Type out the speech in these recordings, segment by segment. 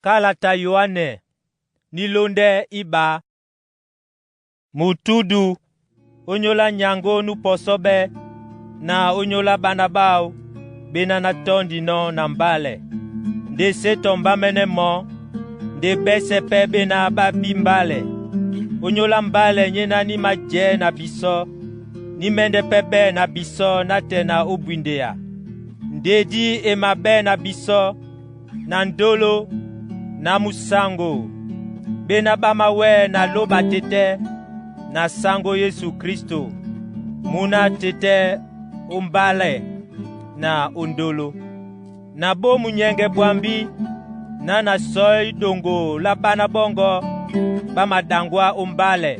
Kalata Yoane ni londɛ íba. Mutudu ónyólá nyaŋgó nú pɔsɔ́ ɓɛ́ na ónyólá ɓána ɓáō ɓéná ná tɔ́ndinɔ́ na mbálɛ. Ndé sé tɔ mbámɛ́nɛ́ mɔɔ́, ndé ɓɛ́sɛ̄ pɛ́ ɓéná ɓá bí mbálɛ. Ónyólá mbálɛ nyéná ní majɛ̌ na bisɔ́, nímɛ́ndɛ́ pɛ́ ɓɛ̂ na bisɔ́ nátɛɛ na ó bwindea. Ndedí e mabɛ́ na bisɔ́, na ndólo, na musaŋgo. Ɓéná ɓá mawɛ́ na lóba tetɛ́ na sáŋgó Yesu Kristo, múná tetɛ́ ó mbálɛ na ó ndólo. Na bó munyɛŋgɛ bwambí ná na sɔí ɗoŋgo lá ɓána ɓɔ́ŋgɔ́ ɓá maɗaŋgwá ó mbálɛ,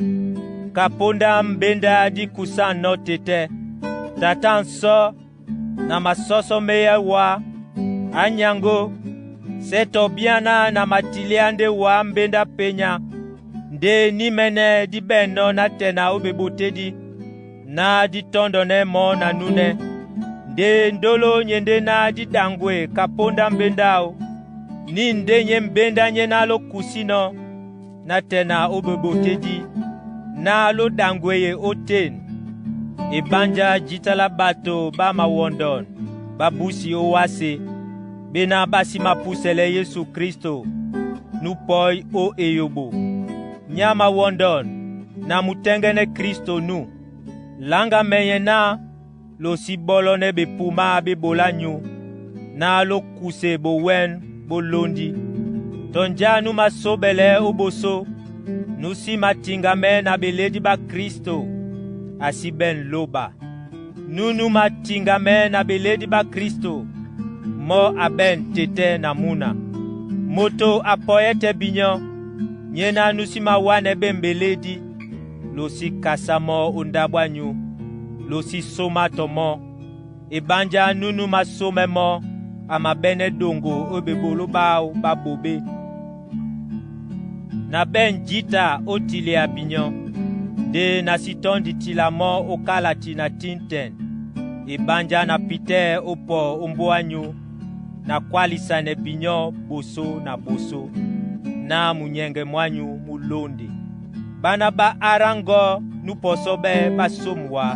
ka póndá mbéndá dí kusánɔ́ tetɛ́. Tata nsɔ́ na masɔ́sɔ́ méyɛ́ wá, á nyaŋgó, sɛ́ tɔ byáná na matiliá ndé wǎ mbéndá penya, ndé nímɛ́nɛ́ dí ɓɛ̂nɔ́ nátɛɛ na ó ɓeɓotédí, ná dí tɔ́ndɔnɛ́ mɔ́ na núnɛ́. Ndé ndólo nyé ndé ná dí ɗaŋgwe ka póndá mbéndáō, ní ndé nyé mbéndá nyéná ló kusínɔ́ nátɛɛ na ó ɓeɓotédí, ná ló ɗaŋgweye ótên. Eɓánjá jǐta lá ɓato ɓá mawɔndɔn ɓá búsi ówásē, ɓéná ɓá sí mapúsɛlɛ Yesu Kristo nú pɔ́í ó eyoɓo. Nyá mawɔndɔn na mutɛ́ŋgɛ́nɛ́ Kristo nú. Laŋga mɛnyɛ ná lo sí ɓɔ́lɔ́nɛ́ bepumá bé ɓolá nyū, ná ló kuse bowɛ́n bó lóndí. Tɔ njá nú masóɓɛlɛɛ́ ó ɓosó, nú sí matiŋgamɛ́ na ɓelédí ɓá Kristo, a sí ɓɛ̂n lóba. Núnú matiŋgamɛ́ na ɓelédí ɓá Kristo, mɔ́ a ɓɛ̂n tetɛ́ na múna. Moto a pɔyɛ́ tɛ́ binyɔ́, nyéná nú sí mawánɛ́ ɓé mbelédí, ló sí kasá mɔ́ ó ndáɓo ányū, ló sí sóma tɔ mɔ́. Eɓánjá núnú masómɛ́ mɔ́, a maɓɛ́nɛ́ ɗoŋgo ó ɓeɓoló ɓáō ɓá ɓoɓé. Na ɓɛ̂n jǐta ó tilia binyɔ́, ndé na sí tɔ́ndi tila mɔ́ ó kálati na tíntɛn. Eɓánjá na pitɛ́ ó pɔ ó mbóa ányū na kwálisanɛ binyɔ́ bosó na bosó, ná munyɛŋgɛ mwányū mú lónde. Ɓána ɓá aráŋgɔ́ nú pɔsɔ́ ɓɛ́ ɓá sóm wá.